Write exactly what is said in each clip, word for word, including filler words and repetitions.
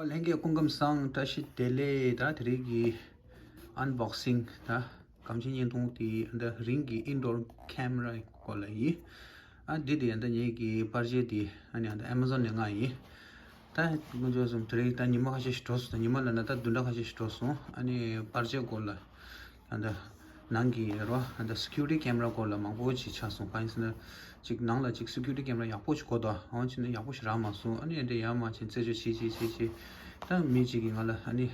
ལྷན་རྒྱས་སྐུ་ཁམས་བཟང་། བཀྲ་ཤིས་བདེ་ལེགས། ད་དེ་རིང་གི་ཨན་བོག་སིང་ད་གངས་ཅན་བརྙན་ཐུང་དེ་ཨ་ད་རིང་གི་ཨིན་ཌོར་ཁེ་མ་ར་སྐོར་ལ་ཡིན། ཨ་འདི་དེ་ཨ་ད་ངེད་ཀྱི་པར་ཆས་དེ་ཨ་ནི་ཨ་ད་ཨེ་མ་ཛོན་ནས་མངགས་ཡིན། ད་ངོ་སྤྲོད་སོང་དེ་རིང་ད་ཉི་མ་ཁ་ཤས་ཤིག་འགྲོ་སོང་། ད་ཉི་མ་ལབ་ན་ད་བདུན་ཕྲག་ཁ་ཤས་ཤིག་འགྲོ་སོང་། ཨ་ནི་པར་ཆས་སྐོར་ལ། ཨ་ད་ནང་གི་རོ་ཨ་ད་སི་ཀུ་རི་ཊི་ཀེམ་ར་སྐོར་ལ་མང་པོ་ཅིག་ཆགས་སོང་། གང་ཡིན་ཟེར་ན་ཅིག་ནང་ལ་ཅིག་སི་ཀུ་རི་ཊི་ཀེམ་ར་ཡག་པོ་ཅིག་དགོས་འདུག། འོ་ཅིག་ནི་ཡག་པོ་ཞིག་རག་མ་སོང་། ཨ་ནི་ཨ་འདྲ་ཡར་མར་ཕྱིན་རྩད་གཅོད་བྱེད་བྱེད་བྱེད་བྱེད་ད་མི་ཅིག་གིས་ང་ལ་ཨ་ནི་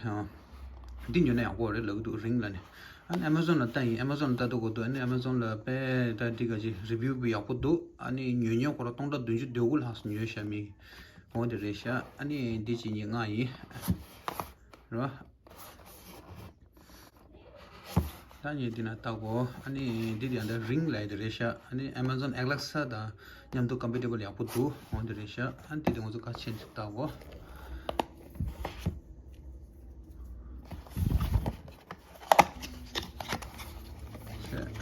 འདི་ཉོས་ན་ཡག་པོ་རེད་ལབ་ཀྱི་འདུག། རིང་ལབ་ནས། ཨ་ནི་ཨེ་མ་ཛོན་ལ་ལྟ་ཡིན། ཨེ་མ་ཛོན་ལ་ལྟ་འདུག་གོ་འདུག། ཨ་ནི་ཨེ་མ་ཛོན་ལ་དཔེ་ད་འདི་ག་ཅིག་རི་བིའུ་ཡག་པོ་འདུག། ཨ་ནི་ཉོ་མཁན་ཁོ་རང་སྟོང་ཕྲག་བདུན་ཅུ་དོན་དགུ་ལྷག་ཙམ་ཉོས་ཤག་མི། འོ་དེ་རེད་ཤག། ཨ་ནི་འདི་ཅིག་ངས་མངགས་ཡིན། རེད་བ། ད་ངས་འདི་ན་བལྟ་གོ། ཨ་ནི་འདི་དེ་ཨ་ད་རིང་ལབ་ཡ་དེ་རེད་ཤག། ཨ་ནི་ཨེ་མ་ཛོན་ཨེ་ལེག་ས་དང་མཉམ་དུ་ཀམ་པེ་ཊི་བལ་ཡག་པོ་འདུག། འོ་དེ་རེད་ཤག། ཨ་ནི་འདི་དེ་ང་ཚོ་ཁ་ཕྱེ་ནས་བལྟ་གོ།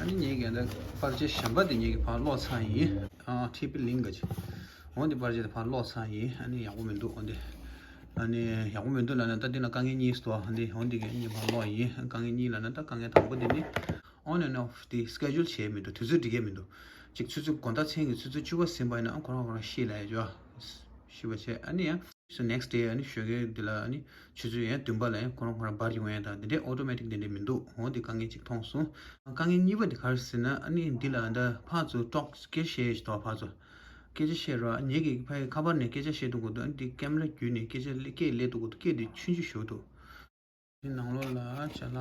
ཨ་ནི་ངེད་ཀྱི་ཨ་ད་པར་ཆས་གཞན་པ་དེ་ངེད་ཀྱི་ཕར་སློག་ཚར་ཡིན། ཨ་ཊི་པི་ལིང་ག་ཅིག། འོ་འདི་པར་ཆས་དེ་ཕར་སློག་ཚར་ཡིན། ཨ་ནི་ཡག་པོ་མི་འདུག། འོ་འདི་ཨ་ནི་ཡག་པོ་མི་འདུག་ལབ་ན་ད་འདི་ན་དཀའ་ངལ་གཉིས་སུ་འདུག། འདི་འོ་འདི་གི་གཉིས་ཕར་སློག་ཡིན། དཀའ་ངལ་གཉིས་ལབ་ན་ད་དཀའ་ངལ་དང་པོ་དེ་ནི་on and off དེ་སི་ཀེ་ཇུལ་བྱས་མི་འདུག། དུས་ཚོད་སྒྲིག་གི་མི་འདུག། ཅིག་ཆུ་ཚོད་དགོང་དག་མཚན་གྱི་ཆུ་ཚོད་བཅུ་པ་ཟིན་པ་ཡིན་ན་ཨ་ཁོ་རང་ཁོ་རང་ཤི་ལབ་ཡ་ཅོ། ཤི་བ་བྱས། ཨ་ནི་ཡང་So next day ཨ་ནི་ཞོགས་ཀས་འདི་ལ་ཨ་ནི་ཆུ་ཚོད་ཡང་བདུན་པ་ལ་ཡང་ཁོ་རང་ཁོ་རང་འབར་ཡོང་ཡ་དང་འདི་འདྲའི་ཨོ་ཊོ་མེ་ཊིག་འདི་འདྲ་མི་འདུག། འོ་འདི་དཀའ་ངལ་གཅིག་མཐོང་སོང་། དཀའ་ངལ་གཉིས་པ་འདི་ག་རེ་ཟེར་ན་ཨ་ནི་འདི་ལ་ད་ཕར་ཚུར་ཊོག་སྐད་བཤད་ཡས་ཞིག་འདུག། ཕར་ཚུར་སྐད་ཆ་བཤད་རོགས། ཨ་ངེད་ཀྱི་ཕ་གི་ཁ་པར་ནས་སྐད་ཆ་བཤད་འདུག་གོ་འདུག། ཨ་ནི་འདི་ཀེམ་ར་བརྒྱུད་ནས་སྐད་ཆ་སླེ་སྐད་སླེབས་འདུག་གོ་འདུག། སྐད་འདི་ཆུང་ཆུང་ཞིག་འདུག། འདི་ནང་ལོགས་ལ་ཅ་ལག་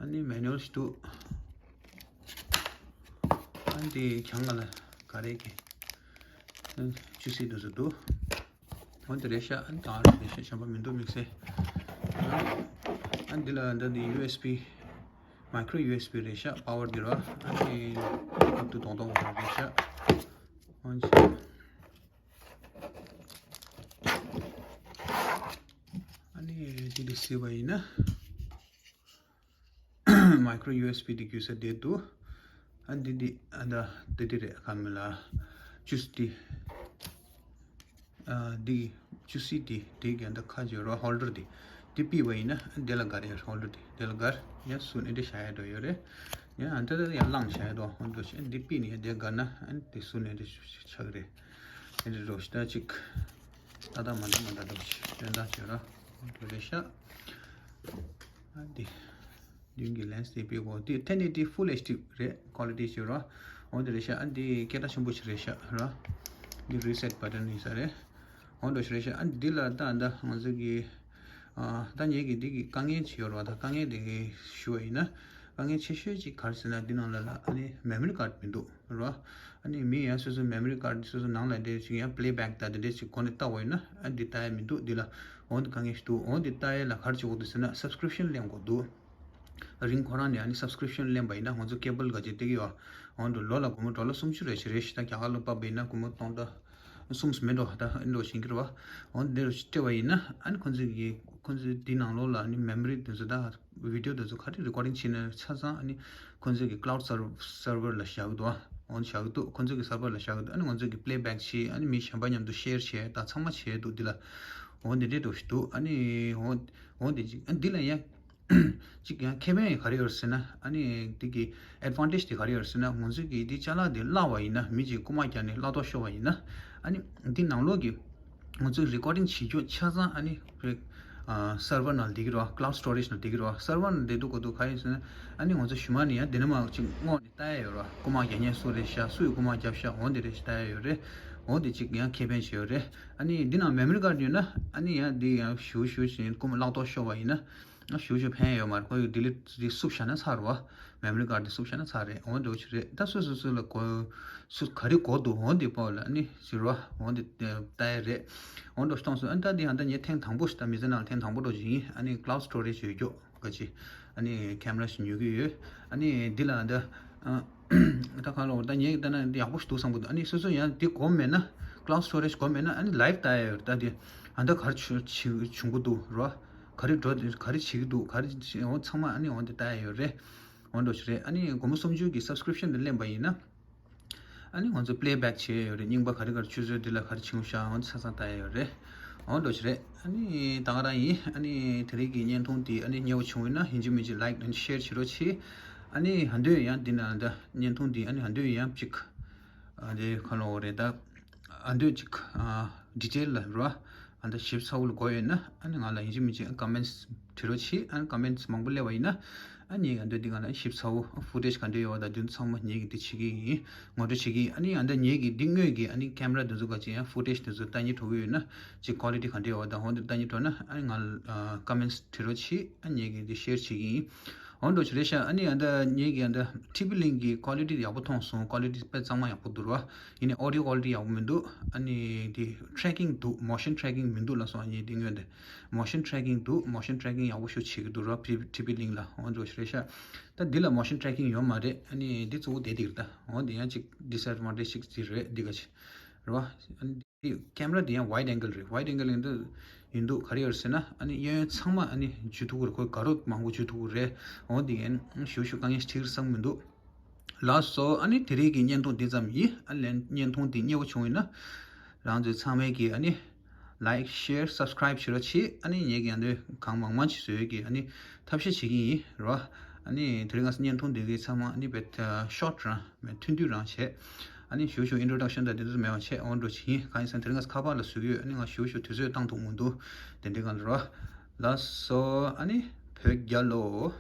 ཨ་ནི་མེ་ནུ་ཨལ་ཞིག་འདུག། ཨ་ནི་དེ་གྱང་ང་ལ་ག་རེ་གི་ཨ་ནི་ཅུ་སི་འདུག་ཟེར་འདུག། འོ་འདི་རེད་ཤག། ཨ་ནི་གང་རེད་རེད་ཤག། གཞན་པ་མི་འདུག་དམིགས་བསལ། ཨ་ནི་འདི་ལ་འདི་འདི་ཡུ་ཨེས་བི་མའི་ཀྲོ་ཡུ་ཨེས་བི་རེད་ཤག། པ་ཝར་འདི་ར། ཨ་ནི་ཨབ་ཏུ་གདོང་གདོང་རེད་ཤག། འོ་ཅི། ཨ་ནི་འདི་འདི་སི་བ་ཡིན་ན། མའི་ཀྲོ་ཡུ་ཨེས་བི་འདི་རྒྱུ་ས་བསྡད་འདུག། ཨ་འདི་འདི་ཨ་ད་འདི་འདི་རེད། ཁ་མི་ལ་ཅུ་སི་འདི་ཨ་འདི་ཅུ་སི་འདི་འདི་ག་ད་ཁ་ཅིག་རོ་ཧོལ་ཌར་འདི་འདི་པི་བ་ཡིན་ན་འདི་ལ་ག་རེ་ཧོལ་ཌར་འདི་འདི་ལ་གར་ཡ་སུ་ནི་འདི་བྱ་ཡ་འགྲོ་ཡོད་རེད། ཡ་ཨ་ད་ད་ཡ་ལངས་བྱ་ཡ་འགྲོ་ཧོན་འགྲོ་ཤེ་འདི་པི་ནི་ཡ་འདི་གར་ན་ཨ་འདི་སུ་ནི་འདི་ཆག་རེད། འདི་འགྲོ་ཤི་ད་ཅིག་ད་ད་མ་འདི་མ་ད་འགྲོ་ཤི་དོན་དག་ཅིག་རོ་ཧོན་འགྲོ་རེད་ཤག། ཨ་འདི། མདུན་གྱི་ལེན་སི་དེ་དཔེ་གོ་དེ་ཐེན་ནི་དེ་ཕུལ་ཨེཆ་ཌི་རེད། ཀོ་ལི་ཊི་ཞིག་རོ། འོ་དེ་རེད་ཤག། ཨ་འདི་སྐད་གྲགས་ཆེན་པོ་ཞིག་རེད་ཤག་རོ། འདི་རི་སེ་ཊི་བ་ཊན་ཡིན་ས་རེད། འོ་འདྲ་ཞིག་རེད་ཤག། ཨ་འདི་ལ་ད་ད་ང་ཚོ་གི་ཨ་ད་ངེད་ཀྱི་འདི་གི་དཀའ་ངལ་ཅིག་ཡོད་རེད་བ། ད་དཀའ་ངལ་དེ་གི་ཞུ་བ་ཡིན་ན། དཀའ་ངལ་ཆེ་ཤོས་ཅིག་ག་རེ་ཟེར་ན་འདི་ནང་ལ་ལ་ཨ་ནི་མེ་མོ་རི་ཀཱཌ་མི་འདུག་རོ། ཨ་ནི་མི་ཡང་སོ་སོ་མེ་མོ་རི་ཀཱཌ་སོ་སོ་ནང་ལ་འདྲེ་ཅིག་ཡང་པི་ལེ་བེག་ད་དེ་འདྲེ་ཅིག་གོ་ནས་ལྟ་བ་ཡིན་ན་ཨ་འདི་ལྟ་ཡ་མི་འདུག། འདི་ལ་འོ་འདི་དཀའ་ངལ་ཞིག་འདུག། འོ་འདི་ལྟ་ཡ་ལ་ག་རེ་བྱེད་དགོས་འདུག་ཟེར་ན་སབ་སི་ཀི་རིབ་ཤན་ལེན་དགོས་འདུག། རིང་ཁོ་རང་ནས་ཨ་ནི་སབ་སི་ཀི་རིབ་ཤན་ལེན་པ་ཡིན་ན་ང་ཚོ་ཀེ་བལ་ག་ཅིག་སྟེར་གི་ཡོད། འོ་འདི་ལོ་ལ་སྒོར་མོ་ཌོ་ལར་སུམ་ཅུ་རེ་ཞིག་རེད་ཤག། ད་རྒྱ་གར་ལ་ཕབ་པ་ཡིན་ན་སྒོར་མོ་སྟོང་ཕྲག་གསུམ་མེད་འགྲོ། ད་ཨེ་འགྲོ་བཞིན་གྱི་རེད་བ། འོ་འདི་རུ་སྤྲད་པ་ཡིན་ན་ཨ་ནི་ཁོ་ཚོས་ཀྱི་ཁོ་ཚོའི་འདི་ནང་ལོགས་ལ་ཨ་ནི་མེ་མོ་རི་དེ་ཚོ་ད་བི་ཌི་ཡོ་དེ་ཚོ་ག་རེ་རི་ཀོར་ཌིང་བྱས་ནས་ཆ་ཚང་ཨ་ནི་ཁོ་ཚོས་ཀྱི་ཀ་ལའུ་ཌི་སར་སར་བར་ལ་བཞག་གི་འདུག་བ། འོ་བཞག་གི་འདུག། ཁོ་ཚོས་ཀྱི་སར་བར་ལ་བཞག་གི་འདུག། ཨ་ནི་ང་ཚོས་ཀྱི་པི་ལེ་བེག་བྱས་ཨ་ནི་མི་གཞན་པ་མཉམ་དུ་ཤེར་བྱས་ད་ཚང་མ་བྱས་འདུག་འདི་ལ། འོ་འདི་འདྲའི་འགྲོ་ཞིག་འདུག། ཨ་ནི་འོ་འོ་འདི་ཅིག་ཨ་འདི་ལ་ཡང་། གཅིག་ཡང་ཁེ་ཕན་ག་རེ་ཡོད་ཟེར་ན་ཨ་ནི་འདི་གི་ཨེཌ་ཝན་ཊེཇ་དེ་ག་རེ་ཡོད་ཟེར་ན་ང་ཚོས་ཀྱི་འདི་ཅ་ལག་དེ་བརླག་པ་ཡིན་ན་མི་གཅིག་རྐུ་མ་བརྒྱབ་ནས་བརླག་ཐོག་ཤོར་བ་ཡིན་ན་ཨ་ནི་འདི་ནང་ལོགས་ཀྱི་ང་ཚོས་རི་ཀོར་ཌིང་བྱེད་རྒྱུ་ཆ་ཚང་ཨ་ནི་རེད། སར་བར་ནང་བསྡད་ཀྱི་རེད་བ། ཀ་ལའུ་ཌི་སི་ཊོ་རེཇ་ནང་བསྡད་ཀྱི་རེད་བ། སར་བར་ནང་བསྡད་འདུག་གོ་འདུག་ག་ཡིན་ཟེར་ན་ཨ་ནི་ང་ཚོ་གཞུག་མ་ནས་ཡང་འདི་ནས་མར་གཅིག་སྔོག་ནས་ལྟ་ཡ་ཡོད་རེད་བ། རྐུ་མ་བརྒྱབ་མཁན་སུ་རེད་ཤག། སུ་ཡིས་རྐུ་མ་བརྒྱབ་ཤག། འོ་འདི་རེད་ལྟ་ཡ་ཡོད་རེད། འོ་འདི་གཅིག་ཡང་ཁེ་ཕན་ཞིག་ཡོད་རེད། ཨ་ནི་འདི་ནང་མེ་མོ་རི་ཀཱཌ་ཡོད་ན་ཨ་ནི་ཡང་འདི་ཡང་ཞུ་ཞུ་བྱས་རྐུ་མ་བརླག་ཐོག་ཤོར་བ་ཡིན་ན། ཨ་ཞུ་ཞུ་ཕན་ཡོད་མ་རེད། ཁོ་ཡི་ཌི་ལིཊ་འདི་བསུབ་བཞག་ན་ཚར་བ། མེ་མོ་རི་ཀཱཌ་འདི་བསུབ་བཞག་ན་ཚར་རེད། འོ་འདྲ་བོ་ཅིག་རེད། ད་སོ་སོ་སོ་ལ་གོ་སུ་ག་རེ་གོ་འདུག་འོ་འདི་པོ་ལ་ཨ་ནི་ཟེར་བ་འོ་འདི་ལྟ་ཡ་རེད། འོ་འདྲ་གཏོང་སོང་། ཨ་ནི་ད་འདི་ཡང་ད་ངས་ཐེངས་དང་པོ་ཞིག་ད་མི་ཚེ་ནང་ཐེངས་དང་པོ་འགྲོ་ཅིག་ཡིན། ཨ་ནི་ཀ་ལའུ་ཌི་སི་ཊོ་རེཇ་ཡོད་རྒྱུ་ག་ཅི་ཨ་ནི་ཁེ་མ་ར་ཞིག་ཉོ་གི་ཡོད། ཨ་ནི་འདི་ལ་ད་ད་གང་ལ་འོ་ད་ངས་ད་ན་འདི་ཡག་པོ་ཞིག་འདུག་བསམ་གི་འདུག། ཨ་ནི་སོ་སོ་ཡང་འདི་གོ་མེད་ན་ཀ་ལའུ་ཌི་སི་ཊོ་རེཇ་གོ་མེད་ན་ཨ་ནི་ལའིབ་ལྟ་ཡ་ཡོད་རེད། ད་འདི་ཨ་ད་ག་རེ་བྱུང་གི་འདུག་རོ། ག་རེ་འགྲོ་ག་རེ་བྱེད་ཀྱི་འདུག་ག་རེ་བྱེད་འོ་ཚང་མ་ཨ་ནི་འོ་འདི་ལྟ་ཡ་ཡོད་རེད། འོ་འདྲ་ཞིག་རེད། ཨ་ནི་སྒོར་མོ་སུམ་ཅུ་གི་སབ་སི་ཀི་རིབ་ཤན་འདི་ལེན་པ་ཡིན་ན། ཨ་ནི་ང་ཚོ་པི་ལེ་བེག་བྱས་ཡོད་རེད། རྙིང་པ་ག་རེ་ག་རེ་ཆུ་ཚོད་འདི་ལ་ག་རེ་བྱུང་ཤག་འོ་འདི་ཆ་ཚང་ལྟ་ཡ་ཡོད་རེད། འོ་འགྲོ་ཆེ་རེད། ཨ་ནི་ད་ག་རང་ཡིན། ཨ་ནི་དེ་རིང་གི་བརྙན་ཐུང་དེ་ཨ་ནི་མཉེས་པོ་བྱུང་ཡོད་ན་ཡིན་གཅིག་མིན་གཅིག་ལའིཀ་དང་ཤེར་བྱེད་རོགས་གྱིས། ཨ་ནི་ཧ་འདོད་ཡང་འདི་ན་འདི་བརྙན་ཐུང་དེ་ཨ་ནི་ཧ་འདོད་ཡང་གཅིག་ཨ་དེ་ཁ་ལོ་རེད་ད། ཨ་འདོད་གཅིག་ཨ་ཌི་ཊེལ་ལ་རོ། ཨ་ད་ཞིབ་ཚགས་པོ་ལ་དགོས་ཡོད་ན་ཨ་ནི་ང་ལ་ཡིན་གཅིག་མིན་གཅིག་ཀོ་མེན་ཊི་བྲིས་རོགས་གྱིས། ཨ་ནི་ཀོ་མེན་ཊི་མང་པོ་སླེབས་པ་ཡིན་ན། ཨ་ངས་ཨ་འདོད་འདི་ག་ལ་ཞིབ་ཚགས་པོ་ཕུ་ཊེཇ་ག་འདྲ་ཡོད་པ་དང་དེ་ཚོ་ཚང་མ་ངས་ཀྱིས་འདི་བྱེད་ཀྱི་ཡིན། ངོ་སྤྲོད་བྱེད་ཀྱི་ཡིན། ཨ་ནི་ཨ་འདི་ངས་ཀྱིས་འདི་དངོས་ཀྱི་ཨ་ནི་ཀེམ་ར་འདི་ཚོ་ག་ཅིག་ཡང་ཕུ་ཊེཇ་འདི་ཚོ་ལྟ་སྙིང་བྲོ་གི་ཡོད་ན་ཅིག་ཀོ་ལི་ཊི་ག་འདྲ་ཡོད་པ་དང་འོ་འདི་ལྟ་སྙིང་བྲོ་ན་ཨ་ནི་ང་ལ་ཀོ་མེན་ཊི་བྲིས་རོགས་གྱིས། ཨ་ངས་ཀྱིས་འདི་ཤེར་བྱེད་ཀྱི་ཡིན། འོ་འགྲོ་ཆེ་རེད་ཤག་ཨ་ནི་ཨ་འདི་ངས་ཀྱིས་ཨ་འདི་ཊི་བི་ལིང་གི་ཀོ་ལི་ཊི་ཡག་པོ་མཐོང་སོང་། ཀོ་ལི་ཊི་དཔེ་གཙང་མ་ཡག་པོ་འདུག་ར། ཡིན་ནའི་ཨོ་ཌི་ཡོ་ཀོ་ལི་ཊི་ཡག་པོ་མི་འདུག་ཨ་ནི་འདི་ཊེ་ཀིང་འདུག་མོ་ཤན་ཊེ་ཀིང་མི་འདུག་ལབ་སོང་། ཨ་ནི་འདི་སྔོན་དེ་མོ་ཤན་ཊེ་ཀིང་འདུག་མོ་ཤན་ཊེ་ཀིང་ཡག་པོ་ཞིག་བྱེད་ཀྱི་འདུག་ར། ཊི་བི་ལིང་ལ་འོ་འགྲོ་ཆེ་རེད་ཤག་ད་འདི་ལ་མོ་ཤན་ཊེ་ཀིང་ཡོད་མ་རེད། ཨ་ནི་འདི་གཙོ་བོ་དེ་འདི་རེད་ད། འོ་འདི་ཡང་ཅིག་ཌིས་ཨེཌ་ཝན་ཊེཇ་ཅིག་ཅིག་རེད་འདི་ག་ཅིག་རེད་བ། ཨ་ནི་འདི་ཀེམ་ར་འདི་ཡང་ཝའིཌ་ཨེང་གལ་རེད། ཝའིཌ་ཨེང་གལ་ཡིན་དུས་ཡིན་དུས་ག་རེ་ཡོད་ཟེར་ན་ཨ་ནི་གཡས་གཡོན་ཚང་མ་ཨ་ནི་འཇུ་ཐུབ་ཀྱི་རེད། ཁོས་དགའ་རབ་མང་པོ་འཇུ་ཐུབ་ཀྱི་རེད། འོ་འདི་ཡང་ཞུ་ཞུ་དཀའ་ངལ་འཕྲད་ཀྱི་རེད་བསམ་གྱི་མི་འདུག་ལགས་སོ། ཨ་ནི་དེ་རིང་གི་བརྙན་ཐུང་འདི་ཙམ་ཡིན། ཨ་ལན་བརྙན་ཐུང་འདི་མཉེས་པོ་བྱུང་ཡོད་ན་རང་ཚོའི་ཚང་མས་ཀྱིས་ཨ་ནི་ལའིཀ་ཤེར་སབ་སི་ཀ་རའིབ་བྱེད་རོགས་གྱིས། ཨ་ནི་ངས་ཀྱིས་ཨ་ནི་གང་མང་མང་ཅིག་བཟོ་ཡས་ཀྱི་ཨ་ནི་ཐབས་ཤེས་བྱེད་ཀྱི་ཡིན་རོ། ཨ་ནི་དེ་རིང་ང་ཚོ་བརྙན་ཐུང་འདི་གའི་ཚང་མ་ཨ་ནི་བེད་ཤོཊ་རང་མེད་ཐུང་ཐུང་རང་བྱས། ཨ་ནི་ཞུ་ཞུ་ཨིན་ཊྲོ་ཌག་ཤན་དང་དེ་ཚོ་མེད་པ་བྱས། འོ་འགྲོ་ཆེ་ཡིན། གང་ཡིན་ཟེར་ན་དེ་རིང་ང་ཚོ་ཁ་པར་ལ་བཟོ་གི་ཡོད། ཨ་ནི་ང་ཞུ་ཞུ་དུས་ཚོད་བཏང་ཐུབ་མི་འདུག་དེ་འདྲའི་སྒང་ལ་རོ། ལགས་སོ། ཨ་ནི་བོད་རྒྱལ་ལོ།